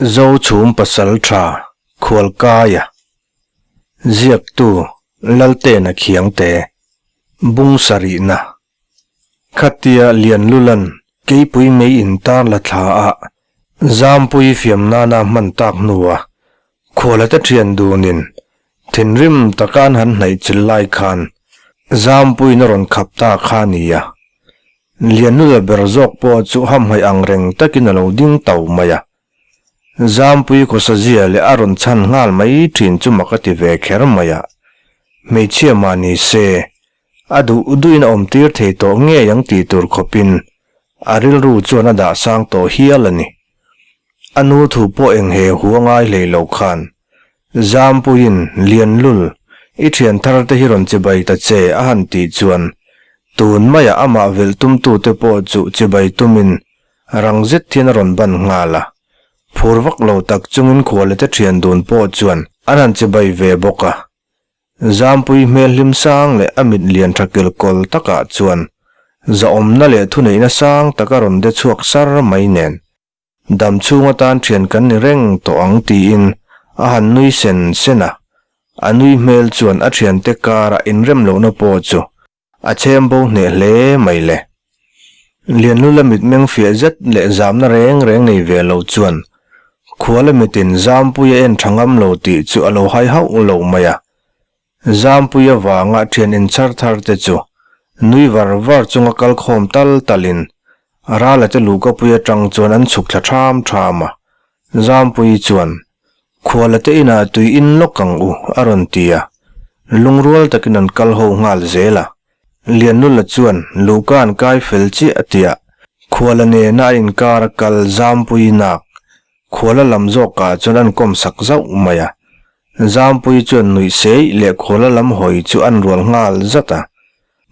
Zochhum Pasaltha Khualkaia Ziaktu Laltena Khiangte Bung sarihna Khatia Lianlulan keipui mei intar la thla a Zampui fiam nana hman tak hnua Khualate thian dunin thinrim taka an han hnaih chil lai khan Zampuiin a rawn khap ta kha a ni a. Lianlula ber zawk pawh chu hamhaih ang reng takin a lo ding tau mai a. Zampui khawsazia leh a rawn chhan nghal mai thin chu mak a ti ve kher mai a. Hmeichhia mah ni se, a duh duhin a awm tir thei tawh ngei ang tih tur khawpin a rilru chuan a dah sang tawh hial a ni. A nu thu pawh eng he hu a ngai hlei lo khan Zampuiin, Lianlul, i thian thar te hi rawn chibai ta che a han tih chuan tun maiah amah velh tumtute pawh chu chibai tumin rang zet hian a rawn ban nghal a. Phur vak lo tak chungin khualete thian dun pawh chuan an han chibai ve bawk a. Zampui hmel hlim sang leh a mit lian tha kilkawl takah chuan zahawmna leh thuneihna sang tak a rawn de chhuak sar mai nen, dam chhung atan thian kan ni reng tawh ang tiin a han nui sen sen a, a nui hmel chuan a thiante kara inrem lohna pawh chu A chhem bo hneh hle mai le. Lianlula mitmeng fiah zet leh zamna reng reng nei ve lo chuan Khuala mitin Zampuia en tha ngam lo tih chu a lo hai hauh lo mai a. Zampuia vanga thian inchhar thar te chu nui var var chunga kal khawm tal talin Rala te luhkapui atang chuan an chhuk thla tham tham a. Zampuii chuan Khuala te inah tui in lawk ang u, a rawn ti a. Lungrual takin an kal ho nghal zel a. Lianlula chuan Luhka an kai fel chiah a ti a. Khuala nena a inkar a kal Zampuii nak. Khuala lam zawkah chuan an kawm sak zauh mai a. Zampuii chuan nuih seih leh khuala lam hawi chu an rual nghal zat a.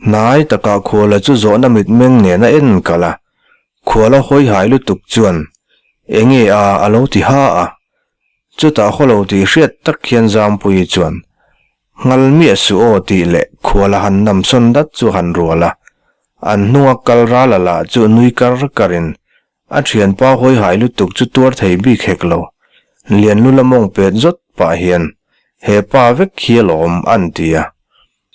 Hnai takah khuala chu zawhna mitmeng nen a en kalh a. Khuala hawi hai lutuk chuan, Enge a, a lo ti ha a. Chutah haw lo tih hriat tak hian Zampuii chuan, Nghal miah suh aw tih leh khuala han nam sawn dat chu han rual a. An hnunga kal ral a lah chu nui kar karin a thianpa hawi hai lutuk chu tuar thei bik hek lo. Lianlula mawng pet zawt pah hian, He pa vek hi alawm, an ti a.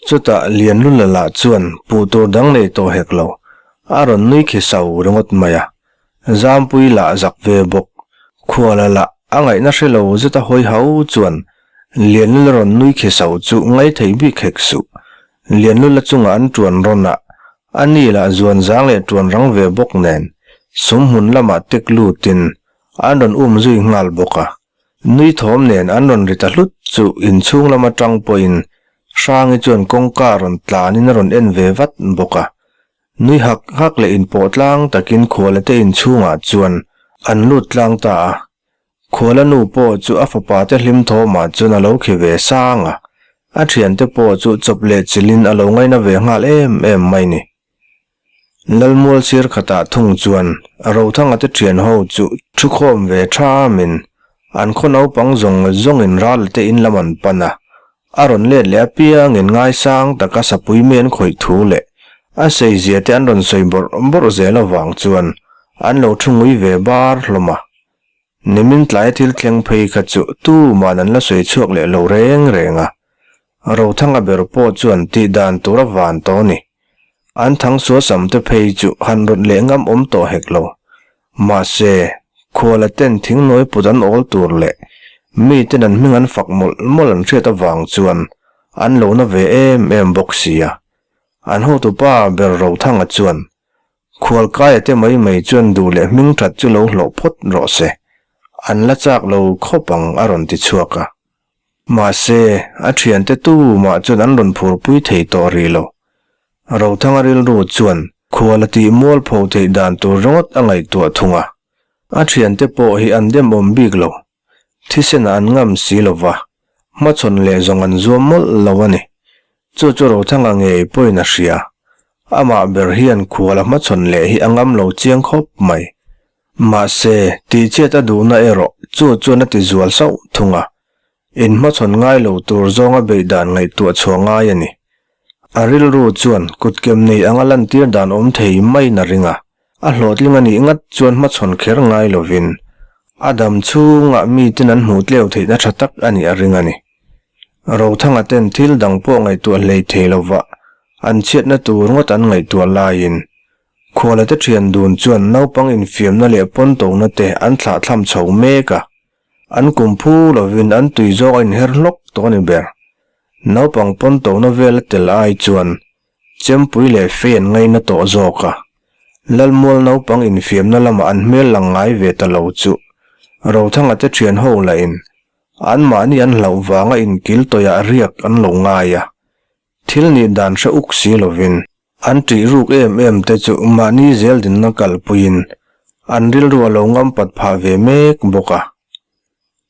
Chutah Lianlula lah chuan puh tur dang nei tawh hek lo, a rawn nui khi sau ringawt mai a. Zampui lah zak ve bawk. Khuala lah a ngaihna hre lo zeta hawi hau chuan Lianlula rawn nui khi sau chu ngaithei bik hek suh. Lianlula chunga an tuan rawn a, a ni lah zuan zang leh tuan rang ve bawk nen sumhmun lamah tek lutin an rawn um zui nghal bawk a. Nui thawm nen an rawn ri ta hlut chu inchhung lam atang pawhin Hrangi chuan kawngka rawn tlanin a rawn en ve vat bawk a. Nui hak hak leh inpawh tlang takin Khuala te inchhungah chuan an lut tlang ta a. Khuala nu pawh chu a fapa te hlim thawmah chuan a lo khi ve sang a, a thiante pawh chu chawp leh chilhin a lo ngaina ve nghal em em mai ni. Lalmual sir khatah thung chuan Rothanga te thian ho chu thukhawm ve thamin an khaw naupang zawng zawngin ral te in lam an pan a, a rawn let leh apiangin ngaisang taka sapui mi an khawih thu leh a seizia te an rawn sawi bawrh bawrh zel avang chuan an lo thu ngui ve bar hlawm a. Nimin tlai thil thleng phei kha chu tuman an la sawi chhuak leh lo reng reng a, Rothanga ber pawh chuan tih dan tur a van tawh a ni. An thang suasam te phei chu han rawt leh ngam awm tawh hek lo. Mahse, khuala ten thingnawi put an awl tur leh miten an hming an fak mawlh mawlh an hriat avang chuan an lo na ve em em bawk sia. An hotupa ber Rothanga chuan Khualkaia te mai mai chuan duh leh hming that chu lo hlawh phawt rawh se, an la chak lo khawp ang a rawn ti chhuak a. Mahse, a thiante tumah chuan an rawn phurpui thei tawh rih lo. Rothanga rilru chuan khual a tih mualpho theih dan tur ringawt a ngaihtuah thung a. A thiante pawh hi an demawm bik lo. Thisen ah an ngam si lo va, hmachhawn leh zawng an zuam mawlh lo a ni. Chu chu Rothanga ngei pawhin a hria. Amah ber hian khual a hmachhawn leh hi a ngam lo chiang khawp mai. Mahse, tihchhiat a duhna erawh chu chuan a ti zual sauh thung a. Inhmachhawn ngai lo tur zawnga beih dan ngaihtuah chhuah ngai a ni. A rilru chuan kutkem nei anga lantir dan awm thei maiin a ring a. A hlawhtling a nih ngat chuan hmachhawn kher ngai lovin. A dam chhungah miten an hmuh tleu theihna tha tak a nih a ring a ni. Rothanga ten thil dang pawh ngaihtuah hlei thei lova an chhiatna tur ngawt an ngaihtuah laiin Khuala te thian dun chuan naupang infiamna leh pawntona te an thlahthlam chho mek a, an kum phu lovin an tui zawk a inher hlawk tawh a ni ber. Naupang pawntona vel a tel ai chuan chempui leh fei an ngaina tawh zawk a, Lalmual naupang infiamna lamah an hmel lang ngai ve ta lo chu Rothanga te thian ho lahin anmahni an hlauh vanga inkil tawihah riak an lo ngai a, Thil nih dan hre uk si lovin an ṭih ruk em em te chu mahni zel dinna kalpuiin an rilru a lo ngam pat phah ve mek bawk a.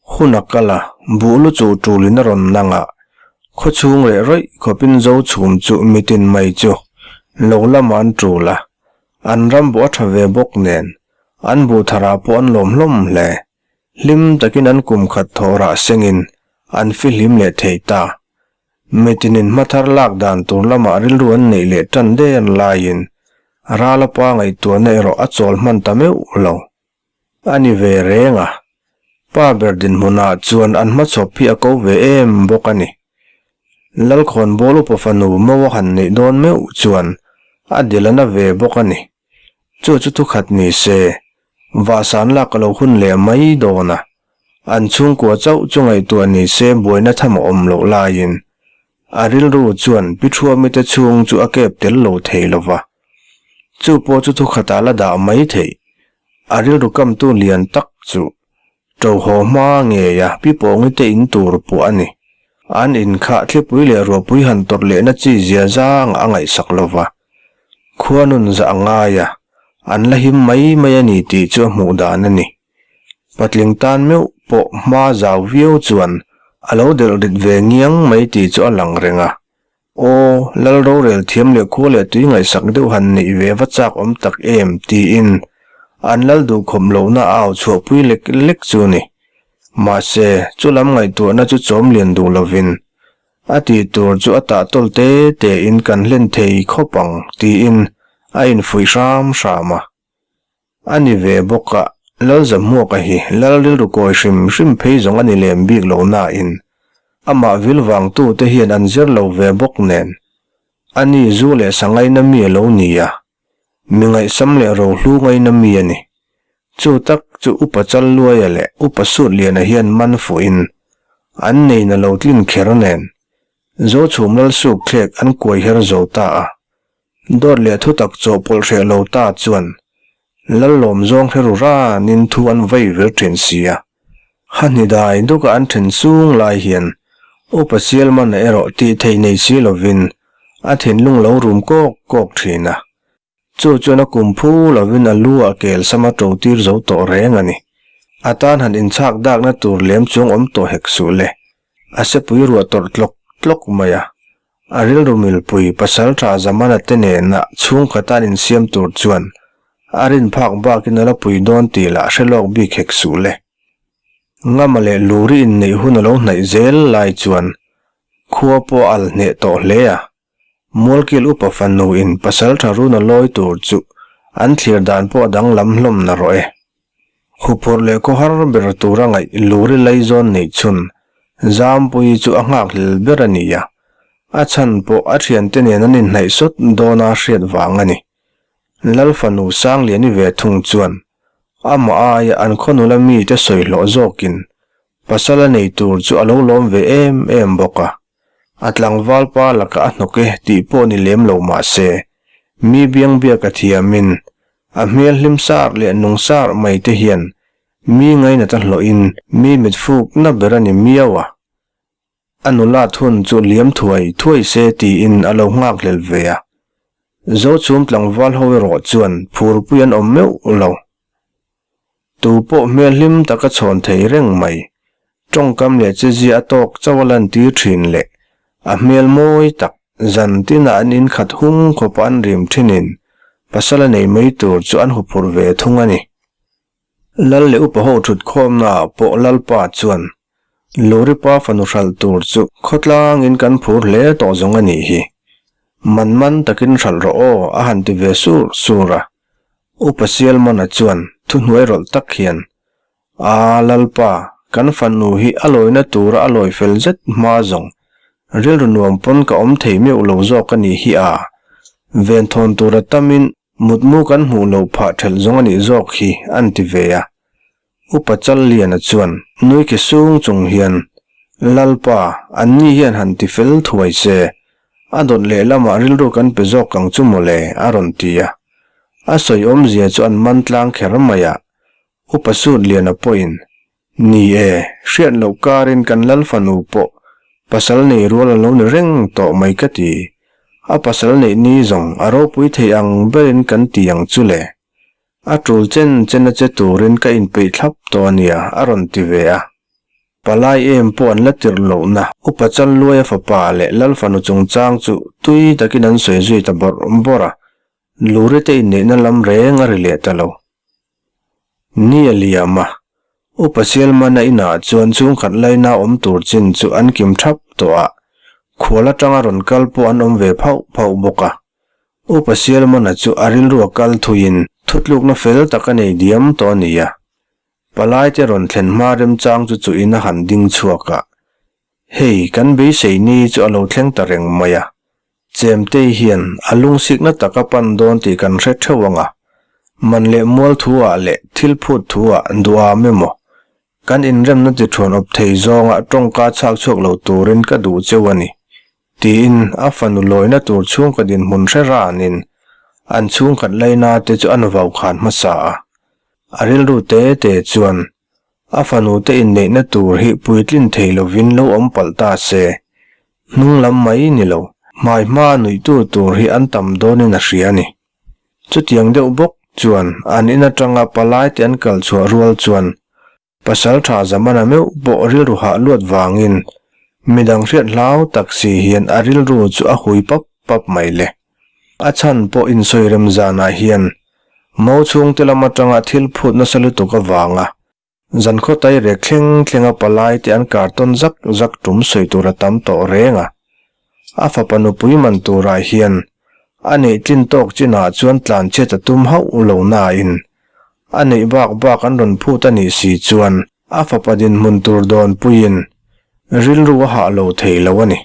Hun a kal a, buh lu chu ṭulin a rawn nang a, khawchhung reh rawih khawpin zo chhum chu mitin mai chu lo lamah an ṭul a, an ram buh a ṭha ve bawk nen an buh tharah pawh an lawm hlawm hle. Hlim takin an kum khat thawh rah sengin an fihlim leh thei ta. Mitinin hmathar lak dan tur lamah rilru an neih leh tan der laiin Rala pa ngaihtuahna erawh a chawl hman ta meuh lo. A ni ve reng a, pa ber dinhmunah chuan an hmachhawp hi a ko ve em bawk a ni. Lalkhawnbawl upa fanu Mawa han neih dawn meuh chuan a dil a na ve bawk a ni. Chu chu thukhat ni se, vahsan lak a lo hun leh mai dawn a. An chhungkua chauh chu ngaihtuah ni se buaina tham a awm loh laiin a rilru chuan Pi Thuamite chhung chu a kep tel lo thei lo va. Chu pawh chu thukhatah la dah mai theih. A rilru kamtu lian tak chu ṭo haw hma ngeia Pi Pawngite in tur puah a ni. An inkhah thlipui leh ruahpui han tawrh lehna chi zia zangah a ngaihsak lo va. Khua nun zah a ngai a, an la him mai mai a ni tih chu a hmuh dan a ni. Patling tan meuh pawh hma zau viau chuan a lo delh rit ve ngiang mai tih chu a lang reng a. Aw, Lal rorel thiam leh khua leh tui ngaihsak deuh han neih ve va chak awm tak em tiin an lal duhkhawm lohna a au chhuahpui lek lek chu ni. Mahse, chu lam ngaihtuahna chu chawm lian duh lovin a tih tur chu a tah tawl te tein kan hlen thei khawp ang tiin a infuih hram hram a. A ni ve bawk a, Lalzahmuaka hi Lal rilru kawi hrim hrim phei zawng a ni lem bik lo nain amah vil vangtute hian an zir lo ve bawk nen a ni zu leh sa ngaina mi a lo ni a, mi ngaihsam leh rohlu ngaina mi a ni. Chu tak chu Upa Challuaia leh Upa Sutliana hian man fuhin an neina lo tlin kher nen Zochhum Lalsukthlek an kuai her zo ta a. Dawt leh thutak chawhpawlh hreh lo ta chuan Lallawm zawng hre ru ranin thu an vei vir thin si a. Hahni dai duka an then chung lai hian Upa Sialmana erawh tih thei nei si lovin a thinlung lo rum kawk kawk thin a. Chu chuan a kum phu lovin a lu ah kel sama to tir zo tawh reng a ni. A tan han inchhak dakna tur lem chuang awm tawh hek suh le. A sepui ruah tawrh tlawk tlawk mai a. A rilru milpui pasal tha Zamana te nena chhungkhat an insiam tur chuan a rin phak bakin a la pui dawn tih lah hre lawk bik hek suh le. Ngama leh Luri inneih hun a lo hnaih zel lai chuan khua pawh a al hneh tawh hle a. Mualkil upa fanu in pasal tha run a lawi tur chu an thlir dan pawh a danglam hlawm na rawh e. Huphurh leh khawhar ber tura ngaih Luri Laizawn neih chhun Zampuii chu a nghakhlel ber a ni a, a chhan pawh a thiante nen an inhnaih sawt dawna hriat vang a ni. Lal fanu Sangliani ve thung chuan amah aia an khaw nula mite sawi hlawh zawkin pasal a nei tur chu a lo lawm ve em em bawk a. A tlangval pa lakah a hnawk e tih pawh ni lem lo mah se, mi biangbiak a thiamin a hmel hlim sar leh nung sar mai te hian mi ngainat a hlawhin mi mit fukna ber a ni miau a. A nula thun chu liam thuai thuai se tiin a lo nghakhlel ve a. Zochhum tlangval ho erawh chuan phurpui an awm meuh lo. Tu pawh hmel hlim taka chhawn thei reng mai. Tawngkam leh chezia a tawk chauh a lantir thin leh a hmel mawi tak zan tinah an inkhat hung khawpa an rim thinin pasal a nei mai tur chu an huphurh ve thung a ni. Lal leh upa ho thutkhawmnaah pawh Lalpa chuan Lori pa fanu hralh tur chu khawtlangin kan phur hle tawh zawng a nih hi. Man man takin hralh rawh aw a han ti ve sur sur a. Upa Sialmana chuan thuhnuai rawlh tak hian. A, Lalpa, kan fanu hi a lawina tura a lawi fel zet hma zawng rilru nuam pawn ka awm thei meuh lo zawk a nih hi a, venthawn tura tamin mutmu kan hmuh loh phah ṭhelh zawng a nih zawk hi, an ti ve a. Upa Challiana chuan nui khi sung chung hian, Lalpa, anni hian han ti fel thuai se, a dawt lehlamah rilru kan pe zawk ang chu mawle, a rawn ti a. A sawi awmzia chu an man tlang kher mai a. Upa Sutliana pawhin, Ni e, hriat loh karin kan Lal fanu pawh pasal nei rual a lo ni reng tawh mai ka ti. A pasal neih ni zawng a ropui thei ang berin kan ti ang chu le. A tul chen chen a che turin ka inpeih thlap tawh a nia, a rawn ti ve a. Palai em pawh an la tirh lohna Upa Challuaia fapa leh Lal fanu chungchang chu tui takin an sawi zui ta bawrh bawrh a, Luri te inneihna lam reng a ri leh ta lo. Ni a liam a, Upa Sialmana inah chuan chhungkhat laina awm tur chin chu an kim thap tawh a, khual atanga rawn kal pawh an awm ve phauh phauh bawk a. Upa Sialmana chu a rilru a kal thuiin thutlukna fel tak a nei diam tawh a ni a. Palaite rawn thlen hma remchang chu chuhin a han ding chhuak a. Hei, kan beisei ni chu a lo thleng ta reng mai a. Chemtei hian a lungsikna tak a pan dawn tih kan hre theuh ang a. Man leh mual thu ah leh thil phut thu ah duham emaw, kan inremna ti thuan awp thei zawngah tawngka chhak chhuak lo turin ka duh cheu a ni. Tiin a fanu lawina tur chhungkaw dinhmun hre ranin an chhungkhat laina te chu a nu vaukhan hmasa a. A rilru te te chuan a fanu te inneihna tur hi puitlin thei lovin lo awm palh ta se, hnung lam mai ni lo, hmai hma nuihtu tur hi an tam dawnin a hria a ni. Chutiang deuh bawk chuan an in atanga palai te an kal chhuah rual chuan Pasal tha Zamana meuh pawh rilru hah luat vangin midang hriat hlau tak si hian a rilru chu a hui pap pap mai le. A chhan pawh insawi rem zanah hian mo chhungte lam atanga thil phut nasa lutuk avanga zankhaw tai rek thleng thlenga palai te an kar tawn zak zak tum sawi tur a tam tawh reng a. A fapa nupui man turah hian a neih tlin tawk chinah chuan tlanchhiat a tum hauh lo nain A neih bak bak an rawn phut a nih si chuan a fapa dinhmun tur dawn puiin rilru a hah lo thei lo a ni.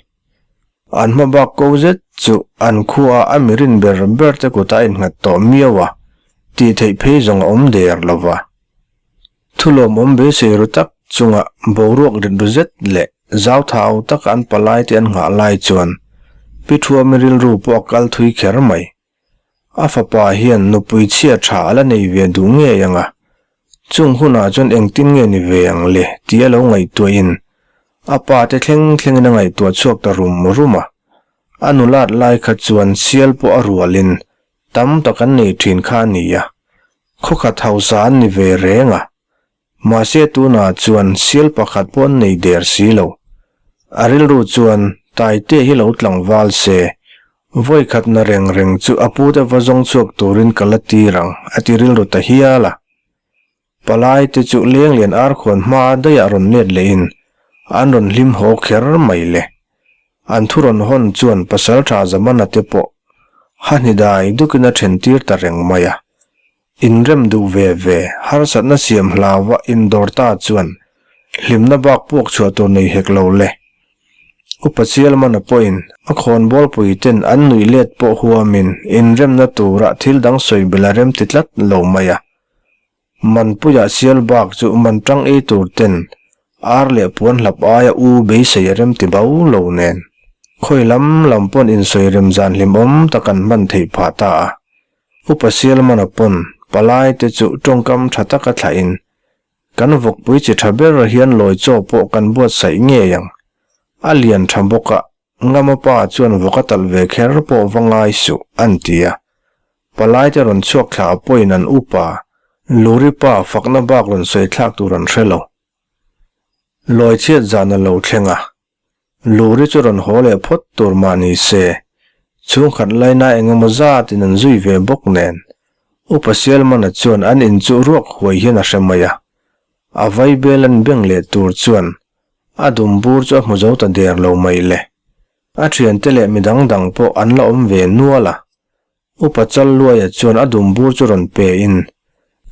An hma bak ko zet chu an khua a mi rin ber ber te kutah a innghat tawh miau a, tih theih phei zawng a awm der lo va. Thulawmawm beisei ru tak chunga boruak rit ru zet leh zauthau taka an palai te an nghah lai chuan Pi Thuami rilru pawh a kal thui kher mai. A fapa hian nupui chhia tha a la nei ve duh ngei ang a, chung hunah chuan engtin nge ni ve ang le tih a lo ngaihtuahin a pa te thleng thlengin a ngaihtuah chhuak ta rum rum a. A nulat lai kha chuan sial pawh a rualin tam tak an nei thin kha a ni a, khawkhat hausa an ni ve reng a, Mahse tunah chuan sial pakhat pawh an nei der si lo. A rilru chuan Taite hi lo tlangval se, vawi khatna reng reng chu a pute va zawng chhuak turin ka la tir ang a ti rilru ta hial a. Palai te chu Lenglian arkhuan hma daih ah rawn let lehin an rawn hlim haw kher mai le. An thu rawn hawn chuan Pasaltha Zamana te pawh hahni dai dukin a then tir ta reng mai a. Inrem duh ve ve, harsatna siam hlaua indawr ta chuan hlimna bak puak chhuah tur nei hek lo le. Upa Chialmana pawhin a khawnbawlpui ten an nuih let pawh huamin inremna tura thil dang sawi bel a rem ti tlat lo mai a. Manpuia sial bak chu man tang ei tur ten ar leh puan hlap aia u beisei a rem ti bo lo nen. Khawi lam lam pawn insawi rem zan hlimawm tak an hman theih phah ta a. Upa Sialmana pawn palai te chu tawngkam tha taka thlahin, Kan vawkpui chi tha ber hian lawi chaw pawh kan buatsaih ngei ang. A lian tha bawk a, Ngama pa chuan vawk a talh ve kher pawh va ngai suh, an ti a. Palai te rawn chhuak thla a pawhin an upa, Luri pa fakna bak rawn sawi thlak tur an hre lo. Lawi chhiat zan a lo thleng a, Luri chu rawn haw leh phawt tur mah ni se, chhungkhat laina eng emaw zatin an zui ve bawk nen, Upa Sialmana chuan an in chu ruak huai hian a hre mai a. A vaibel an beng leh tur chuan a dum bur chu a hmu zo ta der lo mai le. A thiante leh mi dang dang pawh an la awm ve nual a. Upa Challuaia chuan a dum bur chu rawn pe in.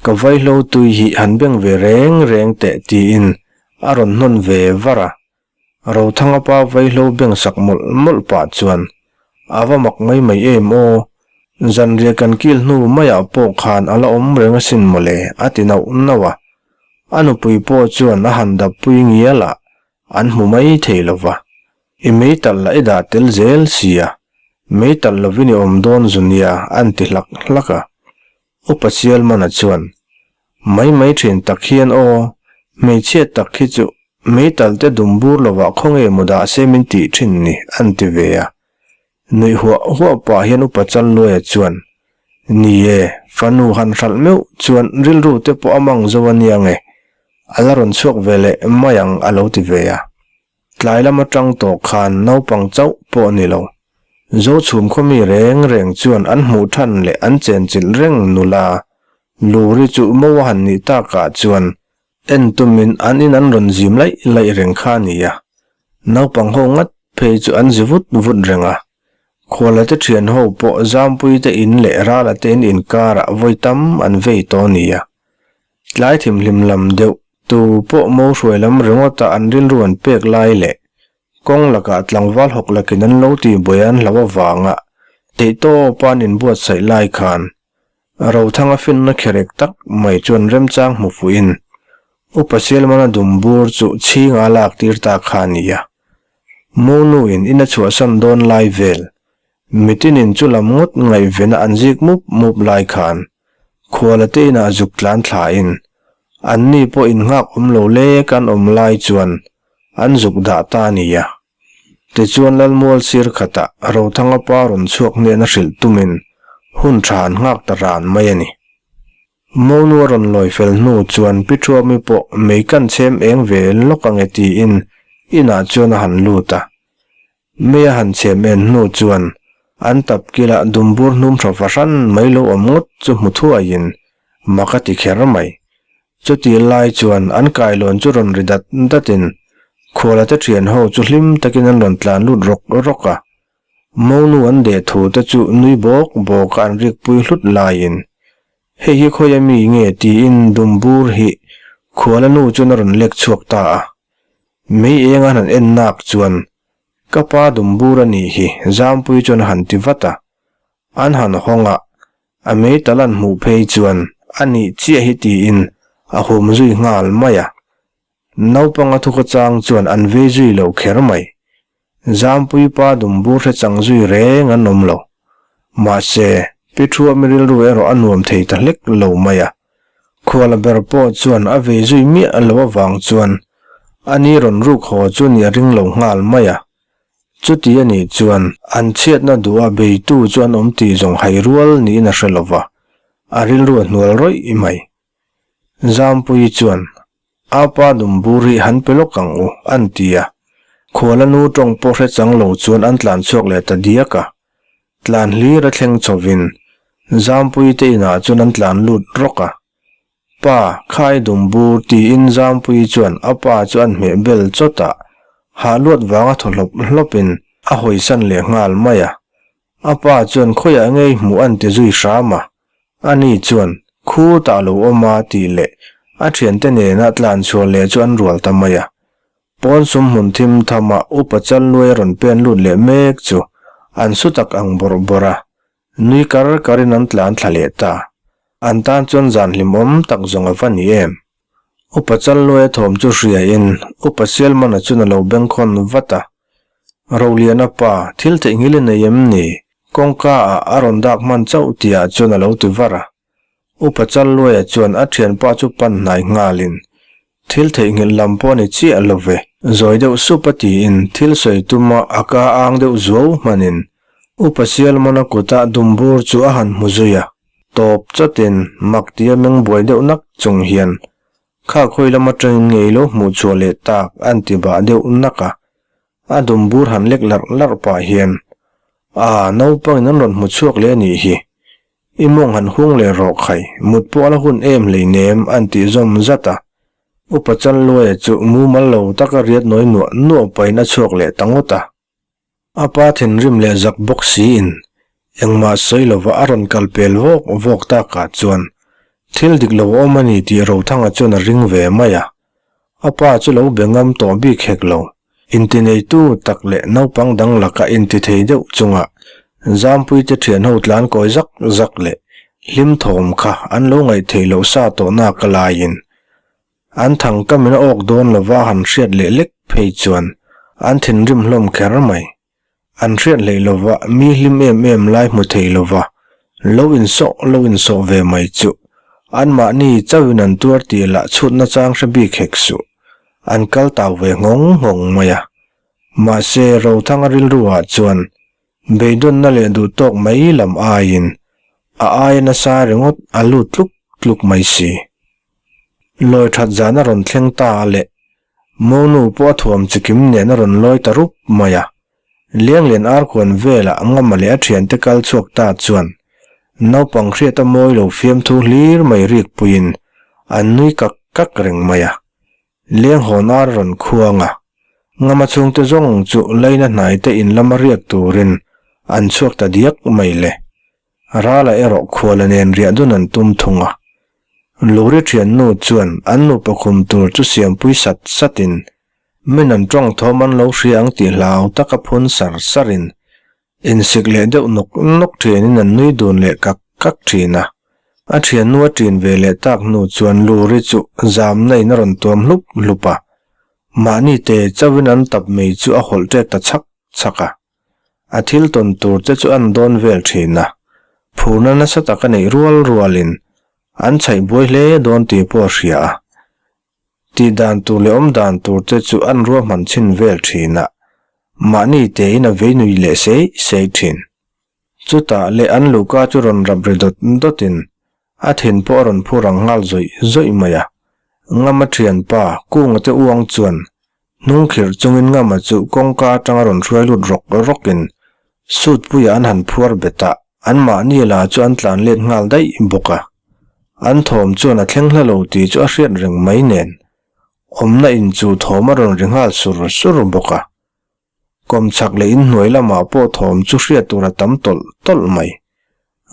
Ka vaihlo tui hi han beng ve reng reng teh tiin a rawn hnawn ve var a. Rothanga pa vaihlo beng sak mawlh mawlh pah chuan, A va mak mai mai em aw, zanriah kan kil hnu maiah pawh khan a la awm reng asin mawle a ti nauh nauh a. A nupui pawh chuan a han dappui ngial a, an hmu mai thei lo va. I meitalh lah i dah tel zel sia, meitalh lovin i awm dawn zu nia an ti hlak hlak a. Upa Sialmana chuan, Mai mai thin tak hian aw, hmeichhia tak hi chu meitalh te dum bur lovah khawnge mu dah se min tih thin ni an ti ve a. Nuih huah huah pah hian Upa Challuaia chuan, Ni e, fanu han hralh meuh chuan rilru te pawh a mang zo a nia nge, a la rawn chhuak ve leh mai ang a lo ti ve a. Tlai lam atang tawh khan naupang chauh pawh ni lo. Zochhum khaw mi reng reng chuan an hmuh than leh an chenchilh reng nula Luri chu mo a han nih takah chuan En tumin an in an rawn zim laih laih reng kha a ni a, naupang ho ngat phei chu an zi vut vut reng a. Khuala te thian ho pawh Zampui te in leh Rala te in inkarah vawi tam an vei tawh a ni a. Tlai thimhlim lam deuh tu pawh mo hruai lam ringawta an rilru an pek lai leh kawng lakah tlangval hawk lakin an lo tih buai an hlauh avanga theihtawpa an inbuatsaih lai khan Rothanga finna kherek tak mai chuan remchang hmu fuhin Upa Sialmana dum bur chu chhinga a lak tir ta kha a ni a. Monuin in a chhuahsan dawn lai vel, mitinin chu lam ngawt ngaihvena an zik mup mup lai khan khuala te inah zuk tlan thlain anni pawh innghak awm lo lek an awm lai chuan an zuk dah ta a ni a. Tichuan Lalmual sir khatah Rothanga pa rawn chhuak hnena hrilh tumin hun tha an nghak ta ran mai a ni. Monu a rawn lawi fel hnu chuan Pi Thuami pawh mei kan chhem eng ve lawk ange tiin inah chuan a han lut a. Mei a han chhem en hnu chuan an tap kilah dumbur hnum tha fahran mai lo awm ngawt chu hmu thuaiin mak a ti kher mai. Chuti lai chuan an kailawn chu rawn ri dat datin khuala te thian ho chu hlim takin an rawn tlan lut rawk rawk a. Monu an deh thu te chu nui bawk bawk a an rikpui hlut laiin, Hei hi khawi a mi nge tiin dumbur hi khuala nu chuan a rawn lek chhuak ta a. Mei eng an han en nak chuan, Ka pa dumbur a nih hi Zampui chuan a han ti vat a. An han hawng a, A meital an hmuh phei chuan a nih chiah hi tiin a hum zui nghal mai a. Naupang a thuka chang chuan an vei zui lo kher mai. Zampui pa dumbur hre chang zui reng an awm lo. Mahse, Pi Thuami rilru erawh a nuam thei ta hlek lo mai a. Khuala ber pawh chuan a vei zui miah lo avang chuan a ni rawn ruk haw chu nih a ring lo nghal mai a. Chuti a nih chuan an chhiatna duha beitu chu an awm tih zawng hai rual niin a hre lo va, a rilru a hnual rawih mai. Zampuii chuan, A pa dumbur hi han pe lawk ang u, an ti a. Khuala nu tawng pawh hre chang lo chuan an tlan chhuak leh ta diak a. Tlan hlir a thleng chhovin Zampuii te inah chuan an tlan lut rawk a. Pa, khai dumbur tiin Zampuii chuan a pa chu an hmeh bel chawt a, hah luat vanga thaw hlawp hlawpin a hawisan leh nghal mai a. A pa chuan khawiah ngei hmuh an ti zui hram a, ani chuan khu tah lo awm a tih leh a thiante nena tlan chhuah leh chu an rual ta mai a. Pawn sum hmun thim thama upa Chalnuai a rawn pen lut leh mek chu an su tak ang bawrh bawrh a, Nui kar karin an tlan thla leh ta. An tan chuan zan hlimawm tak zawng a va ni em? Upa Challuaia thawm chu hriain Upa Sialmana chuan a lo bengkhawn vat a. Roliana pa, thil theihnghilh i nei em ni? Kawngka ah a rawn dak hman chauh tihah chuan a lo ti var a. Upa Challuaia chuan a thianpa chu pan hnai nghalin, Thil theihnghilh lam pawh a ni chiah lo ve. Zawi deuh sup a tiin thil sawi tuma a ka ang deuh zuau hmanin Upa Sialmana kuta dumbur chu a han hmu zui a. Tawp chawtin mak tia meng buai deuh nak chung hian, Kha khawi lam atangin ngei lo hmuh chhuah leh tak an ti bah deuh nak a. A dumbur han lek larh larh pah hian, Aa, naupangin an rawn hmu chhuak leh a nih hi. I mawng han hung leh rawh khai, mut pawh a la hun em hleinem an tih zawm zat a. Upa Challuaia chu mumal lo taka riat nawi nuah nuah pahin a chhuak leh ta ngawt a. A pa thinrim leh zak bawk siin engmah sawi lova a rawn kal pel vawk vawk takah chuan. Thil dik lo awm a ni tih Rothanga chuan a ring ve mai a. A pa chu lo be ngam tawh bik hek lo. Intineitu tak leh naupang dang laka intithei deuh chunga Zampuite thianho tlan kawi zak zak leh hlim thawm kha an lo ngaihthei loh sa tawh nak a laiin an thang kamin a awk dawn lova han hriat leh lek phei chuan an thinrim hlawm kher mai. An hriat hlei lova mi hlim em em lai hmu thei lova lo insawh lo insawh ve mai chu anmahni chauhin an tuar tih lah chhutna chang hre bik hek suh. An kal tau ve nghawng nghawng mai a. Mahse Rothanga rilru ah chuan beidawnna leh duh tawk mai lam aiin a aia nasa ringawt a lut tluk tluk mai si. Lawi that zan a rawn thleng ta a leh Monu pawh a thuam chikim nen a rawn lawi ta rup mai a. Lianglian arkuan velah Ngama leh a thiante kal chhuak ta chuan naupang hriata mawi lo fiamthu hlir mai rik puiin an nui kak kak reng mai a. Lianghawn ar a rawn khuang a, Ngama chhungte zawng chu laina hnaite in lama riak turin an chhuak ta diak mai le. Rala erawh khuala nen riah dun an tum thung a. Luri thiannu chuan an nupa khum tur chu siampui sat satin, min an tawng thawm an lo hria ang tih hlau taka phun sar sarin, insik leh deuh nawk nawk thianin an nui dun leh kak kak thin a. A thiannu a ṭin ve leh tak hnu chuan Luri chu zamna in a rawn tuam hlup hlup a. Mahni te chauhin an tap mai chu a hawlh ṭek ta chhak chhak a. A thil tawn tur te chu an dawn vel thin a, phurna nasa tak a neih rual rualin an chhaih buai hle dawn tih pawh a hria a. Tih dan tur leh awm dan tur te chu an ruahman chhin vel thin a, mahni tein a vei nui leh sei sei thin. Chutah leh an luhka chu rawn rap ri dawt dawtin a thin pawh a rawn phu rang nghal zawih zawih mai a. Ngama thianpa Kunga te uang chuan Hnung khirh chungin Ngama chu kawngka atanga rawn hruai lut rawk rawkin suit puiah an han phuar bet a, anmahni la chu an tlan let nghal daih bawk a. An thawm chuan a thleng hla lo tih chu a hriat reng mai nen, awmna in chu thawm a rawn ri nghal sur sur bawk a. Kawmchhak leh inhnuai lamah pawh thawm chu hriat tur a tam tawlh tawlh mai.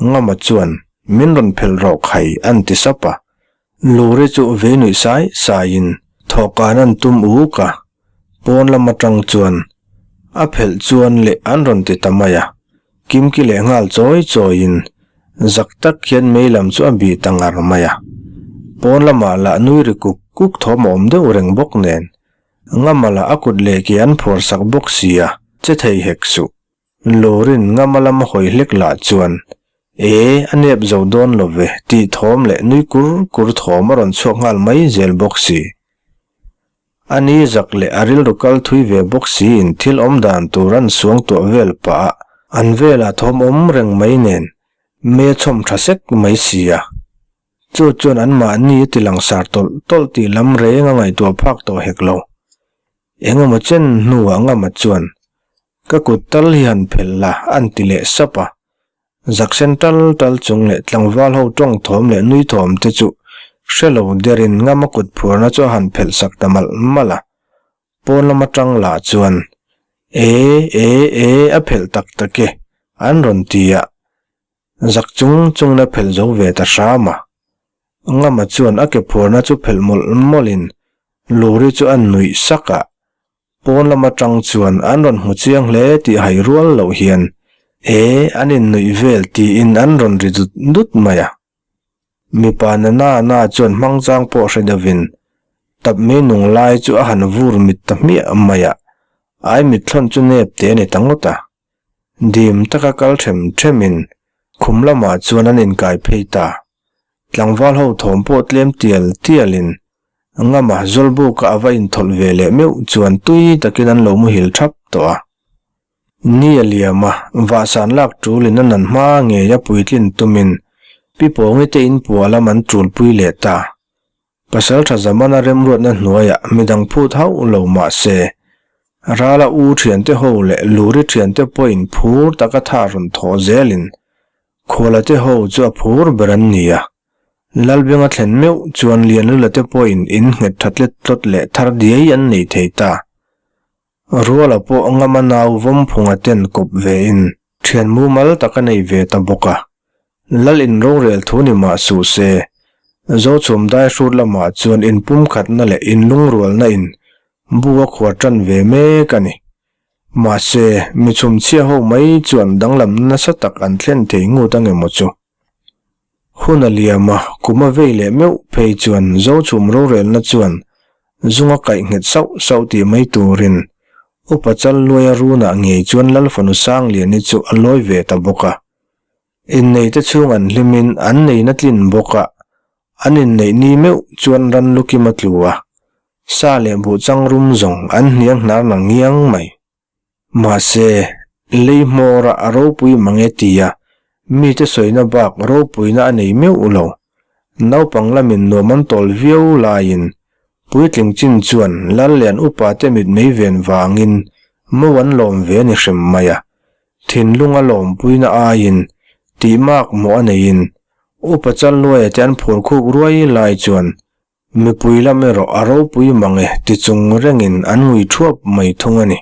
Ngama chuan, Min rawn phelh rawh khai, an ti sap a. Luri chu vei nuih sai saiin thawhkan an tum uk a, pawn lam atang chuan a phelh chuan leh an rawn ti ta mai a. Kimki leh nghal chawi chawiin zak tak hian mei lam chu a bih ta ngar mai a. Pawn lamah lah nui ri kuk kuk thawm a awm deuh reng bawk nen, Ngama lah a kut leh ke an phuar sak bawk si a, che thei hek suh. Lorin ngama lama hawi hlek lah chuan, E, a nep zo dawn lo ve, tih thawm leh nui kur kur thawm a rawn chhuak nghal mai zel bawk si. A ni zak leh a rilru kal thui ve bawk siin thil awm dan tur an suang tuah vel pah a, an velah thawm awm reng mai nen me chhawm tha sek mai si a. Chu chuan anmahni a ti langsar tawlh tawlh tih lam reng a ngaihtuah phak tawh hek lo. Engemaw chen hnuah Ngama chuan, Ka kut tal hi han phelh la, an ti leh sap a. Zak sen tal tal chung leh tlangval ho tawng thawm leh nui thawm te chu hre lo derin Ngama kut phuarna chu a han phelh sak ta malh malh a. Pawn lam atang lah chuan, E, e, e, a phelh tak tak e, an rawn ti a. Zak chung chungin a phelh zo ve ta hram a. Ngama chuan a ke phuarna chu phelh mawlh mawlhin Luri chu a nuih sak a. Pawn lam atang chuan an rawn hmu chiang hle tih hai rual loh hian e an innuih vel tiin an rawn ri dut dut mai a. Mipa na na na chuan hmangchang pawh hre deuhin tap mei nung lai chu a han vur mit ta hmiah mai a, ai mitthlawn chu nep te a ni ta ngawt a. Dim taka kal them themin khum lamah chuan an inkai phei ta. Tlangval ho thawm pawh tlem tial tialin Ngama Zawlbuka a va inthawlh ve leh meuh chuan tui takin an lo muhil thap tawh a. Ni a liam a, vahsan lak tulin a nan hma ngei a puitlin tumin Pi Pawngi te inpuah lam an tulpui leh ta. Pasalṭha Zamana remruatna hnuaiah midang phut hauh lo mah se, Rala u ṭhiante ho leh Luri ṭhiante pawhin phur taka tha rawn thawh zelin Khuala te ho chu a phur ber an ni a. Lalbenga thlen meuh chuan Lianlula te pawhin in nghet ṭha tlet tlawt leh thar diai an nei thei ta. Ruala pawh Ngama nau Vawmphunga ten kawp vein ṭhian mumal tak a nei ve ta bawk a. Lal in rorel thu ni mah suh se. Zochhum daihrut lamah chuan inpumkhatna leh inlungrualna in bu a khuar tan ve mek a ni. Mahse, mi chhumchhia ho mai chuan danglamna nasa tak an thlen thei ngut ang emaw chu. Hun a liam a, kum a vei leh meuh phei chuan Zochhum rorelna chuan zung a kaih nghet sauh sauh tih mai turin Upa Challuaia runah ngei chuan Lalfanu Sangliani chu a lawi ve ta bawk a. Inneite chhung an hlimin an neihna tlin bawk a, an inneih ni meuh chuan ran lukim a tlu a, sa leh buh chang rum zawng an hniang hnar nang ngiang mai. Mahse, lei hmawra a ropui mang e tia mite sawina bak ropuina a nei meuh lo. Naupang lamin nuam an tawl viau laiin puitling chin chuan lal leh an upate mitmei ven vangin mo an lawm ve a ni hrim mai a. Thinlung a lawmpuina aiin tih mak mawh a neiin Upa Challuaia te an phur khuk ruai lai chuan mipui lam erawh a ropui mang e ti chung rengin an ngui thuap mai thung a ni.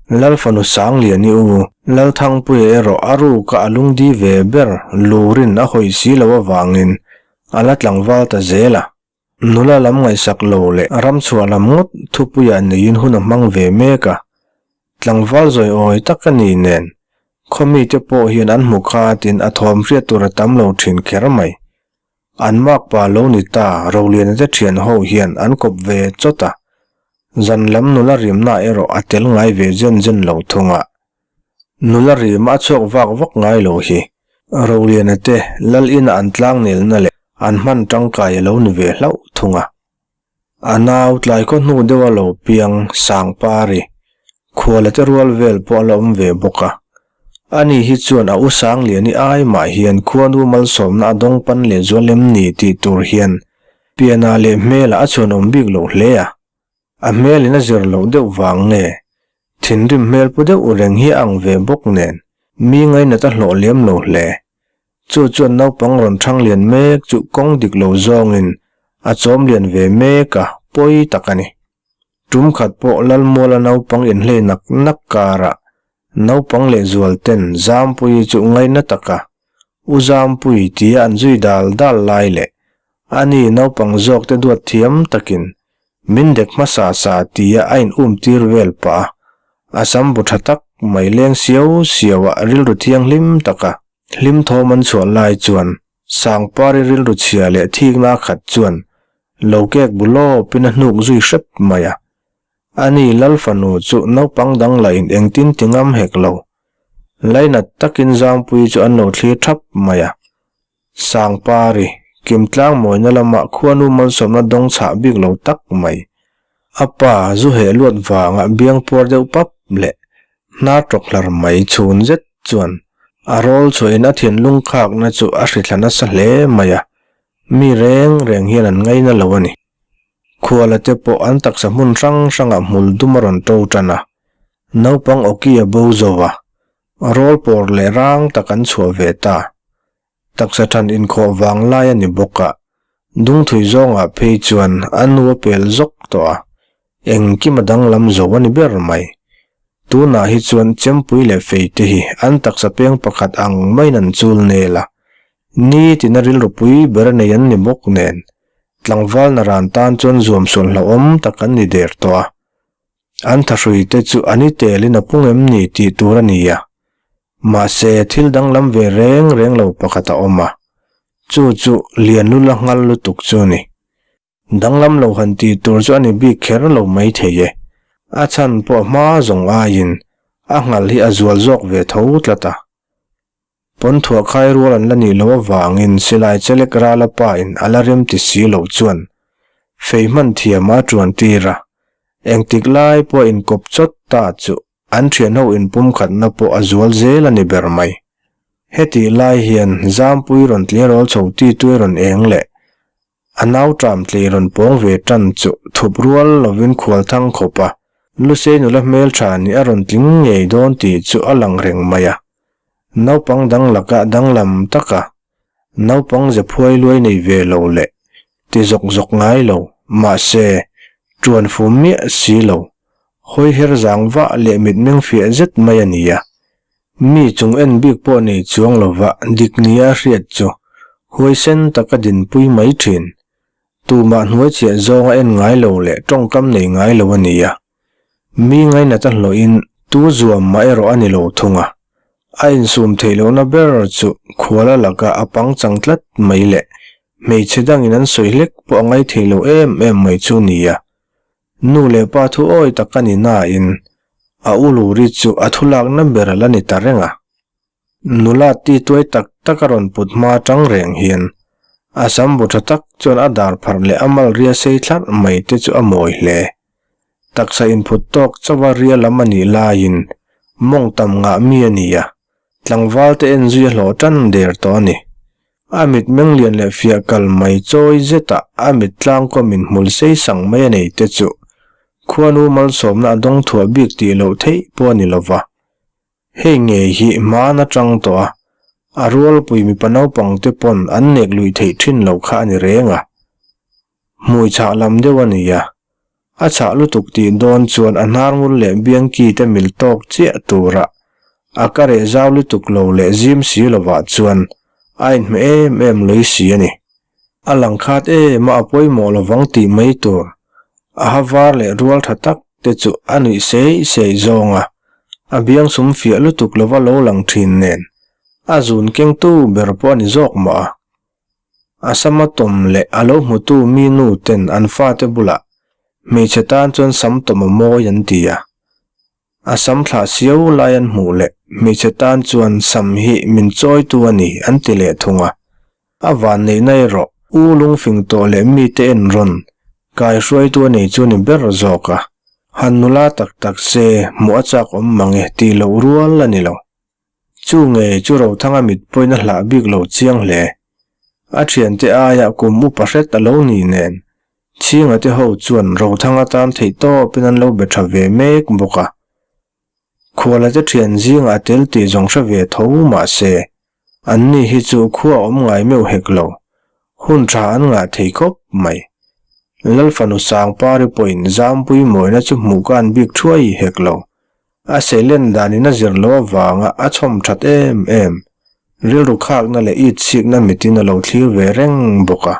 Lalfanu Sangliani u Lalthangpuia erawh a ruka a lungdi ve ber lurin a hawi si lo avangin a la tlangval ta zel a. Nula lam ngaihsak lo leh ramchhuah lam ngawt thupuiah neiin hun a hmang ve mek a, tlangval zawi awi tak a ni nen, khaw mite pawh hian an hmu khatin a thawm hriat tur a tam lo thin kher mai. An makpa lo ni ta Roliana te thian ho hian an kawp ve chawt a, zan lam nula rimna erawh a tel ngai ve zen zen lo thung a. Nula rima a chhuak vak vak ngai lo hi Roliana te lal ina an tlangnelna leh an hman tangkai a lo ni ve hlauh thung a. A nau tlai khaw hnu deuha lo piang Sangpari, khuala te rual vel pawh a la awm ve bawk a. Ani hi chuan a u Sangliani ai mah hian khuanu malsawmna a dawng pan leh zual em ni tih tur hian pianah leh hmelah a chhuanawm bik lo hle a. A hmelin a zir loh deuh vang nge, thinrim hmel pu deuh reng hi a ang ve bawk nen, mi ngainat a hlawh liam lo hle. Chu chuan naupang rawn thang lian mek chu kawng dik lo zawngin a chawm lian ve mek a, pawi tak a ni. Tum khat pawh Lalmuala naupang inhlei nak nak karah naupang lehzual ten Zampuii chu ngaina taka U Zampui tia an zui dal dal lai leh ani naupang zawk te duat thiam takin min dek hmasa sa tia a in um tir vel pah a, a sam bu tha tak mai leng siau siau a rilru thianghlim taka hlim thawm an chhuah lai chuan Sangpari rilru chhia leh thikna khat chuan lo kek bu lawpin a hnuk zui hrep mai a. Ani Lalfanu chu naupang dang lah in engtin ti ngam hek lo. Lainat takin Zangpuii chu an lo thlir thap mai a. Sangpari, Kimtlang mawina lama khuanu malsawmna dawng chhah bik lo tak mai. A pa zu heh luat vanga biang puar deuh pap leh hnar tawk hlar mai chhun zet chuan a rawl chhuahin a thinlung khakna chu a hrithla nasa hle mai a, mi reng reng hian an ngaina lo a ni. Khuala te pawh an taksa hmun hrang hrangah hmul dum a rawn to tan a, naupang awki a bo zo a, Rawl pawr leh rang tak an chhuah ve ta. Taksa than inkhawh vang lai a ni bawk a, dungthui zawngah phei chuan a nu a pel zawk tawh a, engkim a danglam zo a ni ber mai. Tunah hi chuan chempui leh feite hi an taksa peng pakhat ang maiin an chul nel a, nitina rilru pui ber nei an ni bawk nen, tlangval naran tan chuan zuamsual hlauhawm tak an ni der tawh a. An thahruite chu a ni telin a pung em ni tih tur a ni a. Mahse, thil danglam ve reng reng lo pakhat a awm a. Chu chu Lianlula nghal lutuk chu a ni. Danglam lo han tih tur chu a ni bik kher lo mai thei e. A chhan pawh hma zawng aiin a nghal hi a zual zawk ve tho tlat a. Pawnthuah khai rual an la nih loh avangin silai chelek rala pa in a la rem ti si loh chuan fei hman thiam a tuan tir a, engtik lai pawh inkawp chawt ta chu an thianho inpumkhatna pawh a zual zel a ni ber mai. Hetih lai hian Zampui rawn tleirawl chho ti tui rawn eng leh A nau ṭam tlei rawn pawng ve ṭan chu thup rual lovin khual thang khawp a, Lusei nula hmelṭha nih a rawn tling ngei dawn tih chu a lang reng mai a. Naupang dang lakah danglam taka naupang ze phuai luai nei ve lo leh ti zawk zawk ngai lo, mahse, ṭuan fum miah si lo, hawi her zang vah leh mitmeng fiah zet mai a ni a. Mi chung en bik pawh nei chuang lova dik nia a hriat chu. Huaisen taka dinpui mai thin. Tumah hnuaichhiah zawnga en ngai lo leh tawngkam nei ngai lo a ni a. Mi ngainat a hlawhin tu zuam mah erawh a ni lo thung a. A insum theih lohna ber chu khuala laka a pangchang tlat mai leh hmeichhe dangin an sawi hlek pawh a ngaithei lo em em mai chu ni a. Nu leh pa thu awi tak a ni nain a u Luri chu a thulakna ber a la ni ta reng a. Nula ti tuai tak tak a rawn put hma atang reng hian a sam bu tha tak chuan a dar pharh leh a mal ria sei thlarh mai te chu a mawi hle. Taksa inphut tawk chauha ria lam a nih laiin mawng tam ngah mi a ni a, tlangval te en zui a hlawh tan der tawh a ni. A mit meng lian leh fiah kal mai chawi zetah a mit tlangkawmin hmul sei sang mai a nei te chu khuanu malsawmna a dawng thuah bik tih loh theih pawh a ni lova. Hei ngei hi hmaan atang tawh a, a rualpui mipa naupang te pawn an nek lui theih thin lo kha a ni reng a. Hmui chhah lam deuh a ni a, a chhah lutuk tih dawn chuan a hnar ngul leh biangki te mil tawk chiah tura a ka reh zau lutuk lo leh zim si lovah chuan a inhmeh em em lui si a ni. A lang khat em a, a pawimawh lovang tih mai tur. A ha var leh rual tha tak te chu a nuih sei sei zawng a, a biang sum fiah lutuk lova lo lang thin nen a zun kengtu ber pawh a ni zawk mah a. A sama tawm leh a lo hmutu mi nu ten an fate bulah hmeichhe tan chuan sam tawm a mawi an ti a. A sam thlah siau lai an hmuh leh hmeichhe tan chuan sam hi min chawitu a ni an ti leh thung a. A vanneihna erawh u lungfing tawh leh mite en rawn kai hruaitu a nei chu ni ber zawk a. Han nula tak tak se hmuh a chak awm mang e tih loh rual a ni lo. Chu nge chu Rothanga mit pawhin a hlah bik lo chiang hle. A thiante aia kum upa hret a lo ni nen, Chhinga te ho chuan Rothanga tan theih tawpin an lo be tha ve mek bawk a. Khuala te thian zingah a tel tih zawng hre ve tho mah se, anni hi chu khua awm ngai meuh hek lo, hun tha an ngah thei khawp mai. Lalfanu Sangpari pawhin Zampui mawina chu hmuh kan bik thuai hek lo. A seilen danin a zir loh avanga a chhawm that em em, rilru khakna leh itsikna mitin a lo thlir ve reng bawk a.